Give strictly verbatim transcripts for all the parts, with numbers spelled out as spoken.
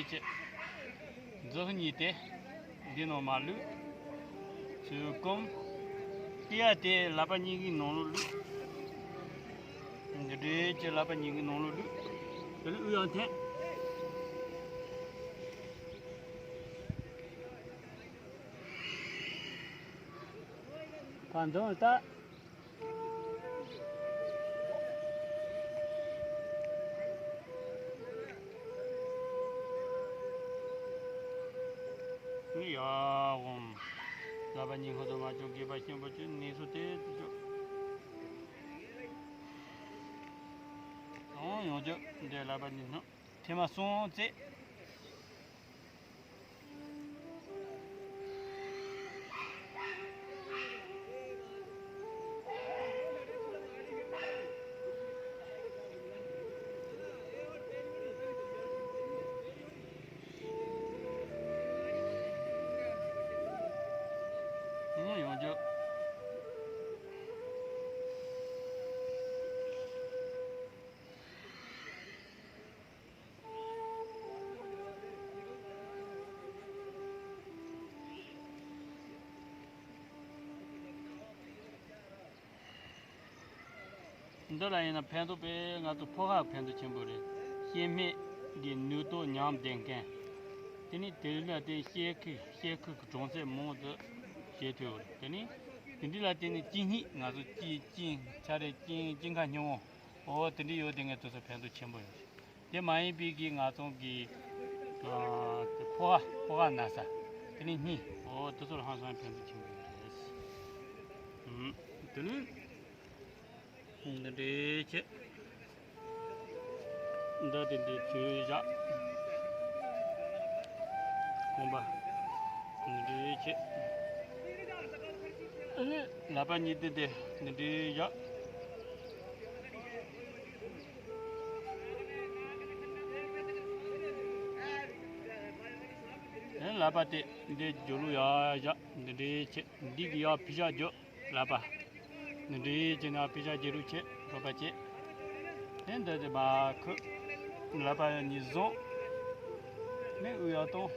ཅེས། མཛུབ་གཉིས་དེ་འདི་ནང་མར་བླུགས། ཚུར་བསྐུམ། ལྟེ་བ་དེ་ལག་པ་གཉིས་ཀྱི་ནང་ལོགས་བླུགས། འདི་འདྲའི་ཅིག་ལག་པ་གཉིས་ཀྱི་ནང་ལོགས་བླུགས། དེ་ལ་དབུགས་ཡང་འཐེན། བར་འདུམ་ལྟ། ཡ་འོང་། ལག་པ་གཉིས་ཁོ་ཚོ་མ་བཅུག་སྒལ་པ་ཤན་པོ་བཅུག་གནས་ཚུལ་དེ་བཅུག་ཡང་ཡོང་རྒྱུ་འདི་ལག་པ་གཉིས་སྣང་ཐེངས་མ་གསུམ་རྩེ། ཡོང་རྒྱུ། འདི་ལ་ཡིན་ན་ཕན་ཐོགས་དཔེ་ང་ཚོ་ཕོ་ཁ་ཕན་ཐོགས་ཆེན་པོ་རེད། ཤེད་སྨད་ཀྱི་ནུས་སྟོབས་ཉམས་ལྡན་མཁན། དེ་ནི་དེ་ལ་བརྟེན་ཤེད་ཁུག་ཤེད་ཁུག་གི་གྲོང་ཚད་མང་དུ་བྱེད་ཐུབ་རེད། དེ་ནི་དེ་འདྲ་ལ་བརྟེན་ནས་གཅིན་སྙི་ང་ཚོ་གཅིན་གཅིན་ཆ་རེ་གཅིན་གཅིན་ཁ་སྙི་བོ། འོ་དེ་འདྲ་ཡོད་དེ་ངས་དེ་ཚོ་ཕན་ཐོགས་ཆེན་པོ་ཡོད་རེད། དེ་མ་ཡིན་པའི་གི་ང་ཚོ་གི་ཨ་ཕོ་ཁ་ཕོ་ཁ་ན་ཚ། དེ་ནི་སྙི། འོ་དེ་ཚོ་ལ་ཧང་སང་ཕན་ཐོགས་ཆེན་པོ་ཡོད་རེད། ཨུམ། དེ་ནི་འདི་འདྲའི་ཆེད། འདི་དེ་འདྲའི་ཚུལ་བཞག་གོམ་པ་འདི་འདྲའི་ཆེད། ཨ་ནི་ལག་པ་གཉིས་དེ་དེ་འདི་འདྲའི་བཞག་ཨ་ནི་ལག་པ་དེ་འདི་རྒྱུ་ལུ་ཡ་བཞག་འདི་འདྲའི་ཆེད། འདི་གི་ཡ་ཕི་ཤ་རྒྱུ། ལག་པ། འདི་འདྲའི་བྱས་ན་ཕི་ཤ་རྒྱག་རུ་བྱེད་རོགས་པ་བྱེད། དེ་འདི་དེ་མ་ཁུ། ལག་པ་གཉིས་བཟུང་། མི་དབུགས་ཡར་གཏོང་།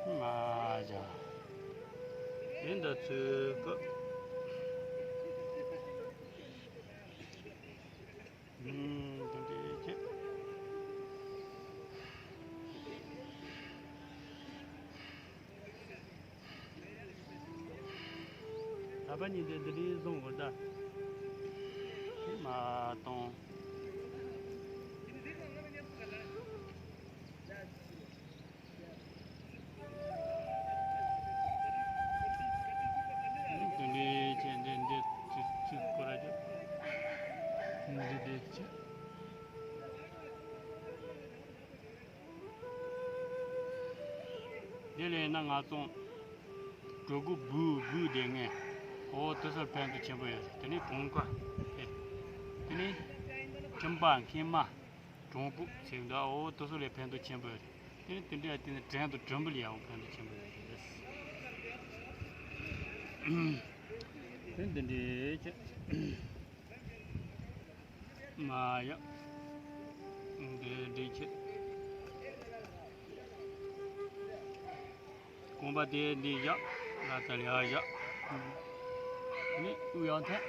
མ་བྱ། དེ་འདི་ཚོས་ཁུ། ཨུམ། དེ་འདྲའི་ཆེད། ད་པ་ཉིད་དེ་འདི་འདྲའི་བཟུང་དགོས་ད། མ་གཏོང་། འདི་འདྲའི་ཆེད་འདི་འདི་ཚིག་ཚིག་སྐོར་ར་ཅིག་འདི་འདྲའི་ཆེད། དེ་ལས་ན་ང་ཚོ་གྲོད་ཁོག་སྦུག་སྦུག་བསྡད་ངེས། འོ་དེ་ཚོར་ཕན་ཐོགས་ཆེན་པོ་ཡོད་རེད། དེ་ནས་གོང་ཁ་དེ། དེ་ནས་མཆིན་པ་མཁལ་མ། གྲོད་ཁོག་ཚིགས་འདྲ། འོ་དེ་ཚོ་ལས་ཕན་ཐོགས་ཆེན་པོ་ཡོད་རེད། དེ་ནས་དེ་འདྲ་དེ་ནས་དྲན་དང་དྲན་པ་ལ་ཡང་ཕན་ཐོགས་ཆེན་པོ་ཡོད་རེད། དེ་འདི་འདྲའི་ཆེད། མ་ཡ། འདི་འདྲའི་ཆེད། གོམ་པ་དེ་འདི་བཞག་ལ་ད་ལ་བཞག་ནི་དབུགས་ཡར་འཐེན།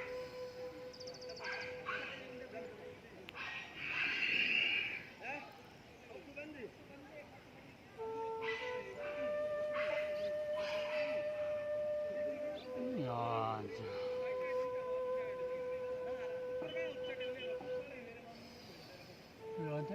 ཡ་ཇ། ཡ་ཇ།